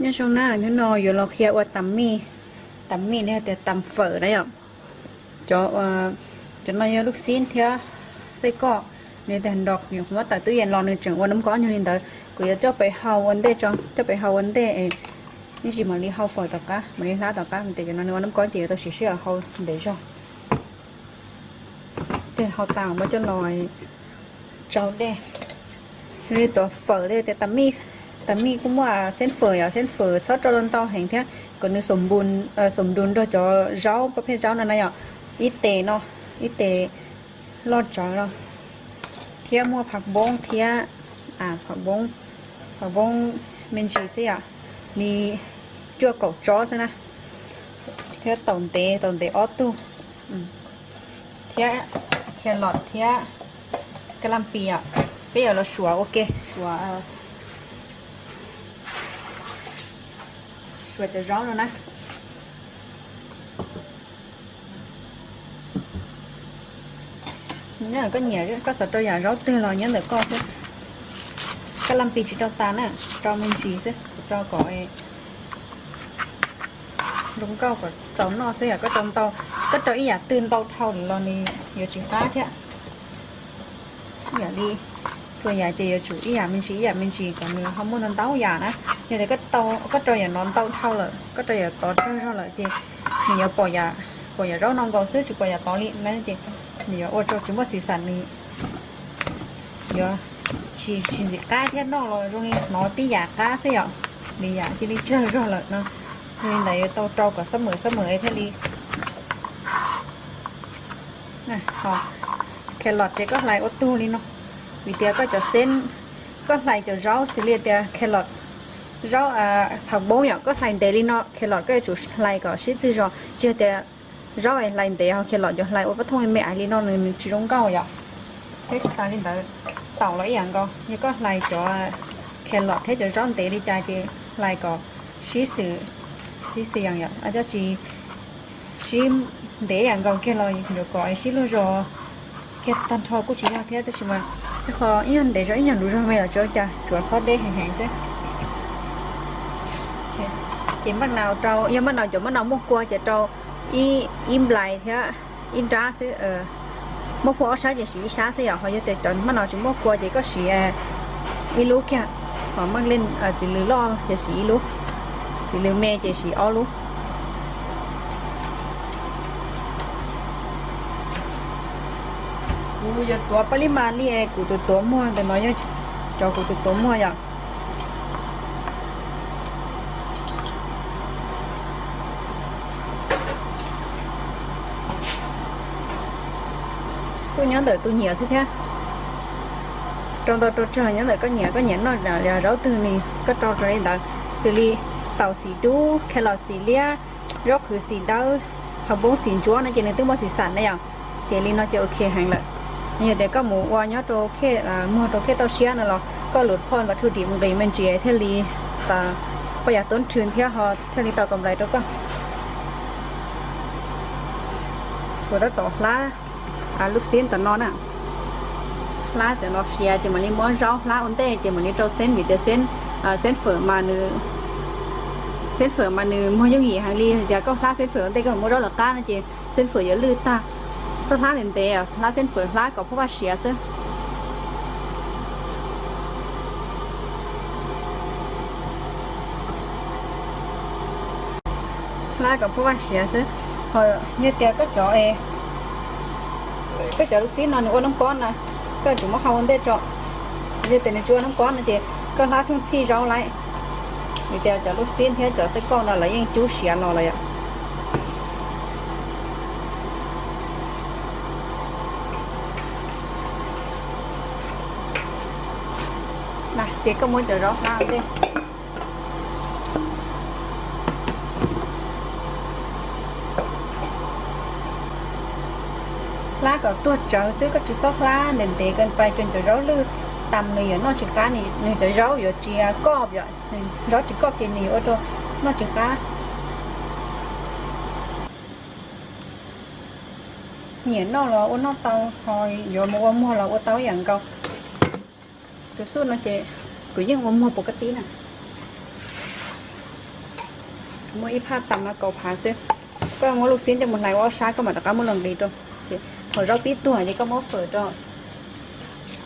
Nyob zoo na, hnub no yuav los qhia ua tam mij, tam mij los yog tias tam fawm na yom. Cov, cov no yog lub xib thiab xaij koj, nws tias nrog nyuam qhuav muab tawm tub yees los nws tseem ua nab kob nyuag li ntawd, kuv yuav coj pem hau ua ntej tso, coj pem hau ua ntej es ib ntsis mam li hau fawm tom qab, mam li hlab tom qab, tias cov no nws ua nab kob ces yuav tau siv sij hawm hau ntev zog. Tej hau tas muab coj los tsau dej. Li tuav fawm li tias tam mij, tam mij kuj muaj xeeb fawm yom, xeeb fawm txhob rau ntau heev thiab kom nws xum npu nrog cov zaub pab phej zaub no na yom. Ib tes no, ib tes loj tsawv no, thiab muaj phav npoob thiab, phav npoob, phav npoob me ntsis xwb yom, li cuaj kaum tsob xwb na, thiab taum ntev, taum ntev ob tug, thiab carrot thiab kab laj pis yom. Peb yuav los suav ua ke, suav, suav cov zaub no na. Nyob ntawm koj nyiam koj xav rau yam zaub twg los nyob ntawm koj xwb. Kab laj pis tsis rau tas na, rau me ntsis xwb, kuv rau kom zoo nkauj kom txaus noj xwb yom. Koj rau ntau, koj rau ib yam twg ntau dhau lawm los nws yuav tsis qab thiab. Ib yam li txhua yam ces yuav tsum ib yam me ntsis ib yam me ntsis kom nws ho muaj ntau ntau yam na. Yog tias koj rau yam no ntau dhau lawm, koj rau yam tod tsawg zog lawm ces nws yuav pom yam zaub no nkaus xwb tsis pom yam tod li na, ces nws yuav ua rau tsis muaj xis xas, nws yuav tsis, tsis ntxim qab thiab, noj los zoo li hnov tib yam qab xwb yom, li yam cia li tsawg zog lawm no. Li ntawd yuav tau rau kom xab mem xab mem thiaj li. Carrot ces koj hlais ua tug li no, vim tias koj cov xeeb, koj hlais cov zaub xws li tias carrot, zaub, phav npoob yom, koj hlais ntev li no, carrot koj yuav tsum hlais kom sib txig zog, tsis yog tias zaub hlais ntev ho carrot yuav hlais ua pab thooj me me ais li no nws tsis zoo nkauj yom. Thiab tsis tas li ntawd, taum los ib yam nkaus, yog koj hlais cov carrot thiab cov zaub ntev li cas ces hlais kom sib xws, sib xws yam yom, coj tsis sib ntev yam nkaus kiag los yuav kom sib luag zog kiag tag nrho kuj tsis yog thiab, tab sis mas ib qho ib nyuag ntev zog ib nyuag luv zog me los tsis ua cas, tsuav txhob deb heev heev xwb. Ces maj nau rau, yog maj nau cov maj nau muaj kua ces rau ib nplais thiab ib nrab xwb. Muaj kua ob sab ces siv ib sab xwb yom, ho yog tias cov maj nau tsis muaj kua ces koj siv ib lub kiag, ho maj nau txiv lws loj ces siv ib lub, txiv lws me ces siv ob lub. Kuv yuav tuav pab lib mas li kuv tus tuav muag ntawm no yog cov kuv tus tuav muag yom. Kuj nyob ntawm tus nyiam xwb thiab. Rau ntau rau tsawg nyob ntawm koj nyiam, koj nyiam noj zaub twg nws koj rau rau li ntawd. Xws li taum xim dub, carrot xim liab, zaub qhwv xim dawb, phav npoob xim ntsuab no ces nws twb muaj xim xam na yom. Ces li no ces ok heev lawm. Yog tias koj mus ua nyob rau khej, muag rau khej toj siab no los koj lus phoj los thu dim nqis me ntsis thiaj li, poj yam tub nrhw thiab ho thiaj li tau kom nplais rau koj. Kuv tab tom hlab lub xib tam no na. Hlab tam no siav ces mam li muab zaub hlab ua ntej ces mam li rau xeeb vim tias xeeb, xeeb fawm mas nws, xeeb fawm mas nws muag yooj yim heev li, tias koj hlab xeeb fawm ua ntej koj muab zaub lawv qab no ces xeeb fawm yuav lwj tag. Txhob hlab ntev ntev, hlab xeeb fawm hlab kom phoj vaj siav xwb. Hlab kom phoj vaj siav xwb. Ho yog tias koj cov, koj cov lub xib no nws ua noob kob na, koj tsum muab hau ua ntej tso. Yog tias nws tsis ua noob kob no ces koj hlab thooj txhij zaub lawm. Vim tias cov lub xib thiab cov xeeb kauj no lawv yeej cub siav los lawm yom. Ces koj muab cov zaub hlab ua ntej. Hlab kom tuag tsawv xwb, koj tsis txhob hlab ntev ntev kawg pais, cov zaub lwj tas nws yuav noj tsis qab, nws cov zaub yuav tsis koj yom, zaub tsis koj ces nws yuav ua rau noj tsis qab. Nyiam noj los ua noj tau, ho yuav mus ua muag los ua tau ib yam nkaus. Tus xub no ces kuv yeej ua muag pus kab tib na. Muab ib phaj tas no kaum phav xwb. Koj muab lub xib coj mus hlais ua ob sab, koj mam rov qab muab los nqis rau. Ces thaum zaub pib tuag ces koj muab fawm rau,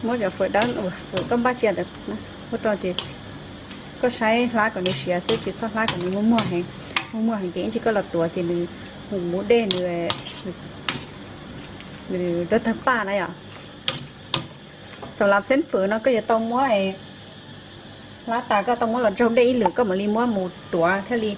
muab cov fawm dawb, fawm koj npaj cia ntawd muab rau ces koj saib hlab kom nws siav xwb, tsis txhob hlab kom nws muag muag heev. Muag muag heev ces ib ntsis koj los tuav ces nws mus dej, nws tawg tawg paj na yom. Xam lav xeeb fawm no koj yuav tau muab hlab tas, koj tau muab los tsaug dej ib lwm koj mam li muab mus tuav thiaj li.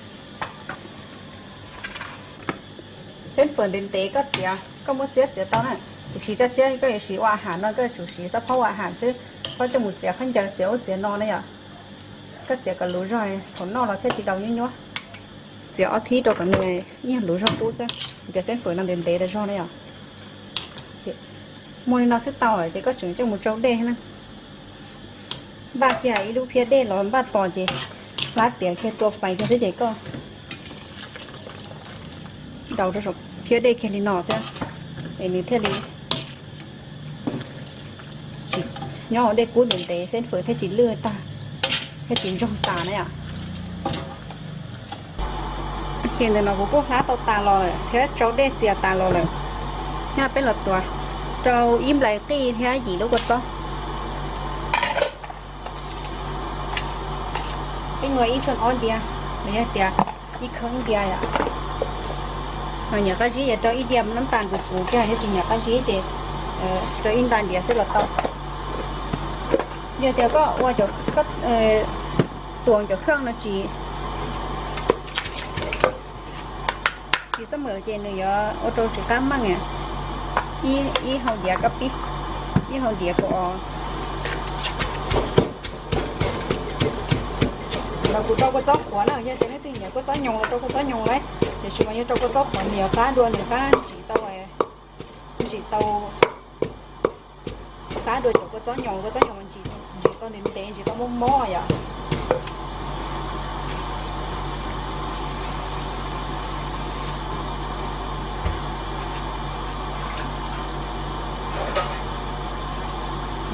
Xeeb fawm ntev ntev koj txiav, koj muab txiab txiav tau na. Tiam sis raj txiab koj yuav siv ua a has no koj yuav tsum siv xab phob ua a has xwb, txhob coj mus txiav khaub ncaws txiav ub txiav no na yom. Koj txiav kom luv zog, thaum noj los thiaj tsis daus nyuab nyuab. Txiav ob thib rau kom nws ib yam luv zog qub xwb, ces xeeb fawm no ntev ntev rau zog na yom. Muaj li no xwb tau lawm ces koj tseem coj mus tsau dej na. Npaj kiag ib lub phiab dej los npaj tos ces hlab tiav kiag tua pais kiag xwb ces koj daus rau saum phiab dej kiag li no xwb, es nws thiaj li tsis nyob hauv dej kub ntev ntev, xeeb fawm thiaj tsis lwj tag, thiaj tsis ntsoog tas na yom. Ces ntawm no kuv kuj hlab tau tas los lawm thiab tsau dej txias tas los lawm. Nyob peb los tuav rau ib nplais qij thiab yim lub kua txob. Peb nua ib xyoos ob ntiav, los yog tias ib kheeb ntiav yom. Nyiam qab zib ces rau ib diav nab tas kuv kuv kiag, yog tsis nyiam qab zib ces rau ib nta ntiav xwb los tau. Yog tias koj ua, koj tuam cov kheej no tsis, tsis xab mawm ces nws yuav ua rau tsis qab meej. Ib hau ntiav koj pib, ib hau ntiav kuv os. Los kuv rau kua txob qhuav na, yog tias leej twg nyiam kua txob nyoos los rau kua txob nyoos lauj, tiam sis mas yog rau kua txob qhuav nws yuav qab dua, nws qab ntsim tau, ntsim tau, qab dua cov kua txob nyoos, kua txob nyoos mas ntsim tau ntev ntev, ntsim tau mob mob yom.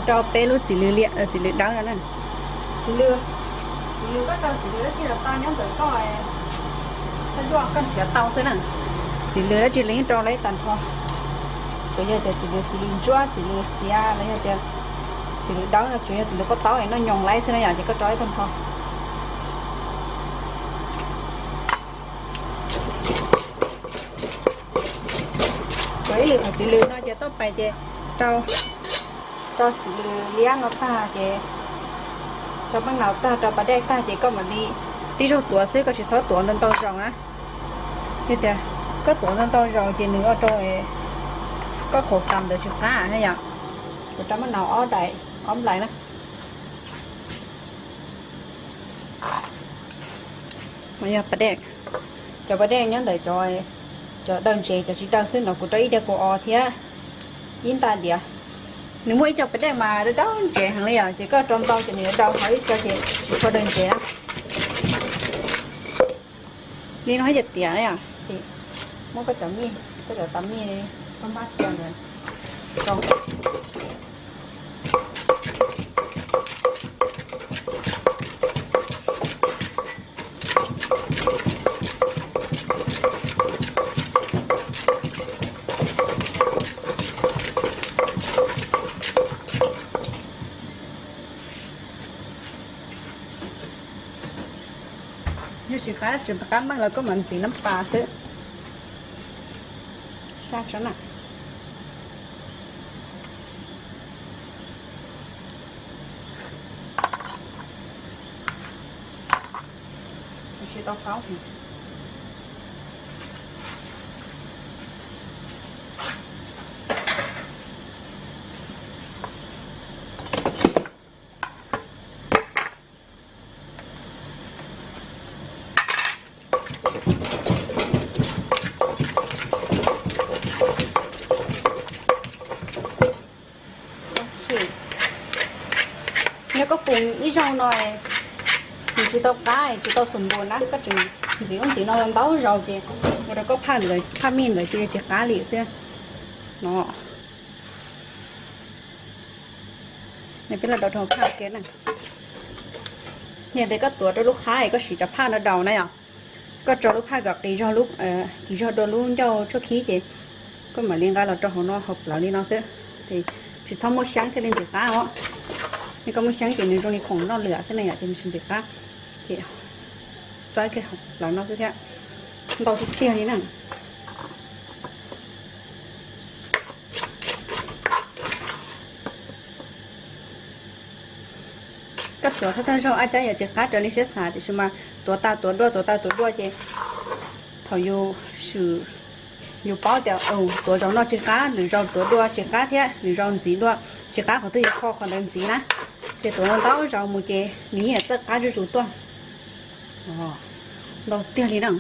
Rau peb lub txiv lws liam, txiv lws dawb no na. Txiv lws, txiv lws koj rau txiv lws dab tsi los tau nyob ntawm koj, koj nruaj koj nrhiav tau xwb na. Txiv lws dab tsi los yeej rau li tag nrho. Tsuas yog tias txiv lws, txiv lws ntsuab, txiv lws xiav los yog tias txiv lws dawb no tsuas yog txiv lws koj taub es noj nyoos laib xwb na yom, ces koj rau ib tag nrho. Rau ib lwm txiv lws no ces tau pais ces rau, rau txiv lws liab no tag ces rau maj nau tag, rau pas dej tag ces koj mam li tib zaug tuav xwb, koj tsis txhob tuav ntau ntau zaus na. Yog tias koj tuav ntau ntau zaus ces nws ua rau koj qhuav kam ntawd tsis qab na yom. Kuv rau maj nau ob daim, ob nplais na. Mas yog pas dej, cov pas dej nyob ntawm cov, cov daws ntsev, cov tsis daws xwb no kuv rau ib diav kaus os thiab ib nta ntiav. Nws muaj ib co pas dej mas daws daws ntsev heev li os, ces koj rau ntau ces nws yuav daws, ho ib co ces tsis tshua daws ntsev na. Li no thiaj tiav na yom. Ces muab koj cov mij, koj cov tas mij, koj npaj txiav ntawd rau. Yog tsis qab, tsis qab meej los koj mam ntxiv nab pas xwb. Sab tso na. Tsis tau faub. Yog koj pum ib zaug no nws tsis tau qab, tsis tau xum npus na, koj tseem ntxiv ub ntxiv no ntau zaus ces ua rau koj phaj ntawd, phaj mij ntawd cia li tsis qab li xwb no. Peb los daus rau phaj ke na. Yog tias koj tuav rau lub qab es koj siv cov phaj no daus na yom. Koj tso lub phaj kom qis zog lub, qis zog dua lub ncauj tshuab khib ces koj mam li nqa los rau hauv no hauv plawv li no xwb. Ces tsis txhob muaj xyaab thiaj li ntxim qab os. Yog koj muaj xyaab ces nws zoo li khoom noj lwm xwb ne yom, ces nws tsis ntxim qab. Ces txawb kiag hauv plawv no xwb thiab. Ntau tiag tiag li na. Koj tuav thawj thawj zaug ab cab yuav tsis qab raws li siab xav, tiam sis mas tuav tas tuav dua tuav tas tuav dua ces thaum yus swm, yus paub tias tuav zaum no tsis qab, lwm zaus tuav dua tsis qab thiab, lwm zaus ntxiv dua tsis qab, qhov twg yus kho qhov ntawd ntxiv na. Ces tuav ntau zaus mus ces nws yeej txawj qab zuj zus tuaj. Ntau tiag li na.